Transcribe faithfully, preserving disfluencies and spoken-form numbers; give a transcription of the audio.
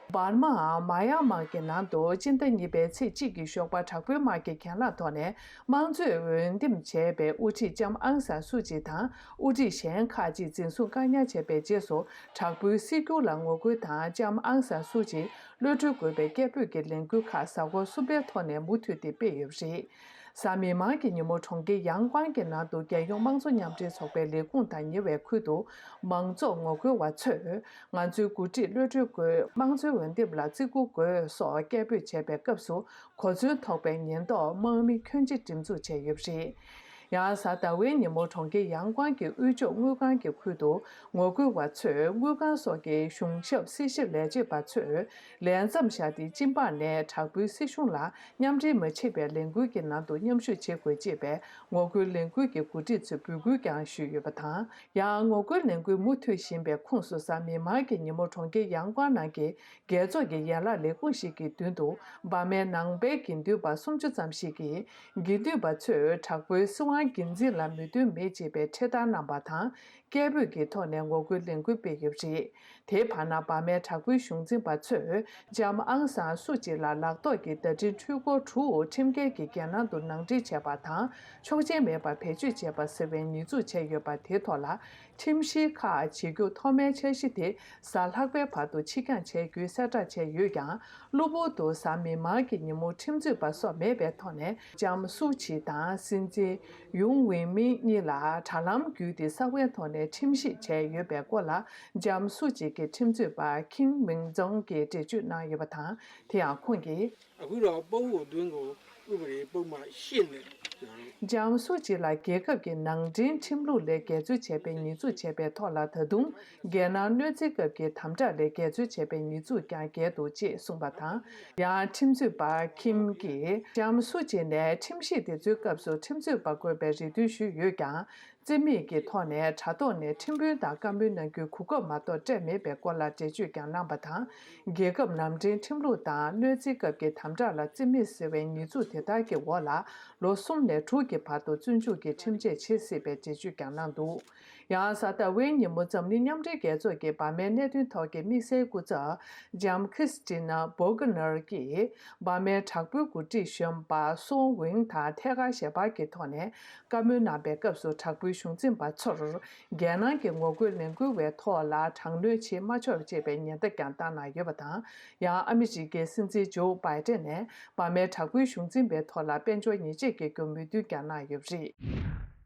འབར་མའམ་མ་ཡང་མར་གྱི་ནང་དུ་སྤྱི་ཟླ་གཉིས་པའི་ཚེས་གཅིག་གི་ཞོགས་པ་དྲག་པོའི་དམག་གི་གྱེན་ལངས་ཐོག་ནས་དམངས་གཙོས་འོས་འདེམས་བྱས་པའི་དབུ་ཁྲིད་ལྕམ་ཨང་སན་སུ་ཅི་དང་དབུ་ཁྲིད་གཞན་ཁག་ཅིག་འཛིན་བཟུང་བཀག་ཉར་བྱས་པའི་རྗེས་སུ། དྲག་པོའི་སྲིད་སྒྱུར་ལ་ངོ་རྒོལ་དང་ལྕམ་ཨང་སན་སུ་ཅི་གློད་གྲོལ་དགོས་པའི་སྐད་འབོད་ཀྱི་ལས་འགུལ་ཁག་གཟའ་འཁོར་གསུམ་པའི་ཐོག་ནས་མུ་མཐུད་དེ་སྤེལ་ཡོད་པ་རེད། གཟའ་མིག་དམར་གྱི་ཉིན་མོ་གྲོང་ཁྱེར་ཡང་ཀོང་གི་ནང་དུ་རྒྱལ་ཡོངས་དམངས་གཙོ་མཉམ་འབྲེལ་ཚོགས་པའི་ལས་ཁུངས་དང་ཉེ་བའི་ཁུལ་དུ་མང་ཚོགས་ངོ་རྒོལ་བ་ཚོས། ང་ཚོའི་འགོ་ཁྲིད་གློད་གྲོལ་དགོས། དམངས་གཙོའི་འོས་འདེམས་ལ་བརྩི་བཀུར་དགོས་སོགས་སྐད་འབོད་བྱས་པའི་སྐབས་སུ། གོ་མཚོན་ཐོགས་པའི་ཉེན་རྟོག་དམག་མི་ཁྱོན་ཆེ་སྒྲིག་འཛུགས་བྱས་ཡོད་པ་རེད། ཡང་གཟའ་ཟླ་བའི་ཉིན་མོ་གྲོང་ཁྱེར་ཡང་ཀོང་གི་དབུས་ཕྱོགས་དངུལ་ཁང་གི་ཁུལ་དུ་ངོ་རྒོལ་བ་ཚོས་དངུལ་ཁང་སོགས་ཀྱི་གཞུང་ཞབས་སྲི་ཞུ་ལས་བྱེད་པ་ཚོས་ལས་མཚམས་བཞག་སྟེ་སྤྱི་འབངས་ནས་དྲག་པོའི་སྲིད་གཞུང་ལ་མཉམ་འབྲེལ་མ་བྱེད་པའི་ལས་འགུལ་གྱི་ནང་དུ་མཉམ་ཞུགས་བྱེད་དགོས་ཅེས་པའི་ངོ་རྒོལ་ལས་འགུལ་གྱི་འགོ་ཁྲིད་ཚོས་འབོད་སྐུལ་ཀྱང་ཞུས་ཡོད་པ་དང་། ཡང་ངོ་རྒོལ་ལས་འགུལ་མུ་མཐུད་བཞིན་པའི་ཁོངས་སུ་གཟའ་མིག་དམར་གྱི་ཉིན་མོ་གྲོང་ཁྱེར་ཡང་ཀོང་ནང་གི་རྒྱལ་ཚོགས་ཀྱི་ཡན་ལག་ལས་ཁུངས་ཤིག་གི་མདུན་དུ་འབར་མའི་ནང་པའི་དགེ་འདུན་པ་སུམ་ཅུ་ཙམ་ཞིག་གིས། དགེ་འདུན་པ་ཚོས་དྲག་པོའི་སྲིད་དབང་སྒེར་འཛིན་ལ་མོས་མཐུན་མེད་ཅེས་པའི་འཕྲེད་དར་བསྣམས་པ་དང་། སྐད་འབོད་ཀྱི་ཐོག་ནས་ངོ་རྒོལ་ལས་འགུལ་སྤེལ་ཡོད་པ་རེད། དེའི་བར་ན་འབར་མའི་དྲག་པོའི་གཞུང་འཛིན་པ་ཚོས་ལྕམ་ཨང་སན་སུ་ཅི་ལ་ལག་ཐོག་གི་བརྡ་འཕྲིན་འཕྲུལ་འཁོར་དྲུག་ཁྲིམས་འགལ་གྱིས་རྒྱལ་ནང་དུ་ནང་འདྲེན་བྱས་པ་དང་། ཆོག་མཆན་མེད་པར་བེད་སྤྱོད་བྱས་པ་ཟེར་བའི་ཉེས་འཛུགས་བྱས་ཡོད་པ་དེའི་ཐོག་ལ། ཁྲིམས་བཤེར་ཁག་བྱེད་རྒྱུ་ཐོག་མའི་འཆར་གཞི་དེ་གཟའ་ལྷག་པའི་བར་དུ་ཕྱིར་འགྱངས་བྱས་རྒྱུའི་གསལ་བསྒྲགས་བྱས་ཡོད་ཀྱང་། གློ་བུར་དུ་གཟའ་མིག་དམར་གྱི་ཉིན་མོ་ཁྲིམས་རྩོད་པ་སོགས་མེད་པའི་ཐོག་ནས་ལྕམ་སུའུ་ཆི་དང་སྲིད་འཛིན་ཡུང་ཝེ་མིན་གཉིས་ལ་དྲ་ལམ་བརྒྱུད་དེ་ས་བོན་ཐོག་ནས་ཁྲིམས་ཞིབ་བྱས་ཡོད་པའི་སྐོར་ལ་ལྕམ་སུའུ་ཆི་གི་ཁྲིམས་རྩོད་པ་ཁིང་མིང་ཛོང་གིས་འགྲེལ་བརྗོད་གནང་ཡོད་པ་དང་། དེ་ཡང་ཁོང་གིས། အခုတော့ ပုပ်ကို အတွင်းကို ဥပဒေ ပုပ်မရှစ်နဲ့ ကျွန်တော်တို့ ལྕམ་སུའུ་ཅི་ལ་རྒྱལ་ཁབ་ཀྱི་ནང་འདྲེན་ཁྲིམས་ལུགས་ལས་འགལ་འཛོལ་བྱས་པའི་ཉེས་འཛུགས་བྱས་པའི་ཐོག་ལ་ད་དུང་རྒྱལ་ནང་གནོད་འཚེ་སྐབས་ཀྱི་དམ་དྲག་ལས་འགལ་འཛོལ་བྱས་པའི་ཉེས་འཛུགས་ཀྱང་འགེལ་འདུག་ཅེས་གསུངས་པ་དང་། ཡང་ཁྲིམས་རྩོད་པ་ཁིམ་གྱིས་ལྕམ་སུའུ་ཅི་ནས་ཁྲིམས་ཞིབ་དེ་ཚོའི་སྐབས་སུ་ཁྲིམས་རྩོད་པ་དགོས་པའི་རེ་འདུན་ཞུས་ཡོད་ཀྱང་། རྩིས་མེད་ཀྱི་ཐོག་ནས་དྲ་ཐོག་ནས་ཁྲིམས་དཔོན་དང་བཀའ་མོལ་གནང་རྒྱུའི་གོ་སྐབས་མ་གཏོགས་སྤྲད་མེད་པའི་སྐོར་ལ་འགྲེལ་བརྗོད་ཀྱང་གནང་པ་དང་། རྒྱལ་ཁབ་ནང་འདྲེན་ཁྲིམས་ལུགས་དང་གནོད་འཚེའི་སྐབས་ཀྱི་དམ་དྲག་ལ་རྩིས་མེད་ཟེར་བའི་ཉེས་འཛུགས་དེ་དག་གི་འོག་ལ་ལོ་གསུམ་ནས་དྲུག་གི་བར་དུ་བཙོན་འཇུག་གི་ཁྲིམས་ཆད་བཅད་སྲིད་པའི་འགྲེལ་བརྗོད་ཀྱང་གནང་འདུག་ཡང་གཟའ་ཟླ་བའི་ཉིན་མོ་འཛམ་གླིང་མཉམ་འབྲེལ་རྒྱལ་ཚོགས་ཀྱི་འབར་མའི་གནད་དོན་ཐོག་གི་དམིགས་བསལ་སྐུ་ཚབ་ལྕམ་ཁྲི་སི་ཏི་ན་བྷོ་གྷ་ནར་གྱིས་འབར་མའི་དྲག་པོའི་འགོ་ཁྲིད་གཞོན་པ་སོ་ཝིང་དང་ཐད་ཀར་ཞལ་པར་གྱི་ཐོག་ནས། བཀའ་མོལ་གནང་པའི་སྐབས་སུ་དྲག་པོའི་གཞུང་འཛིན་པ་ཚོར་རྒྱལ་ནང་གི་ངོ་རྒོལ་ལས་འགུལ་བའི་ཐོག་ལ་དྲག་གནོན་བྱེད་མ་ཆོག་ཅེས་པའི་ཉེན་བརྡ་ཀྱང་བཏང་གནང་ཡོད་པ་དང་། ཡང་ཨ་མི་རི་ཀའི་སྲིད་འཛིན་ཇོ་བྷའི་ཏན་ནས་འབར་མའི་དྲག་པོའི་གཞུང་འཛིན་པའི་ཐོག་ལ་དཔལ་འབྱོར་ཉེས་ཆད་འགེལ་རྒྱུར་མོས་མཐུན་ཀྱང་གནང་ཡོད་པ་རེད།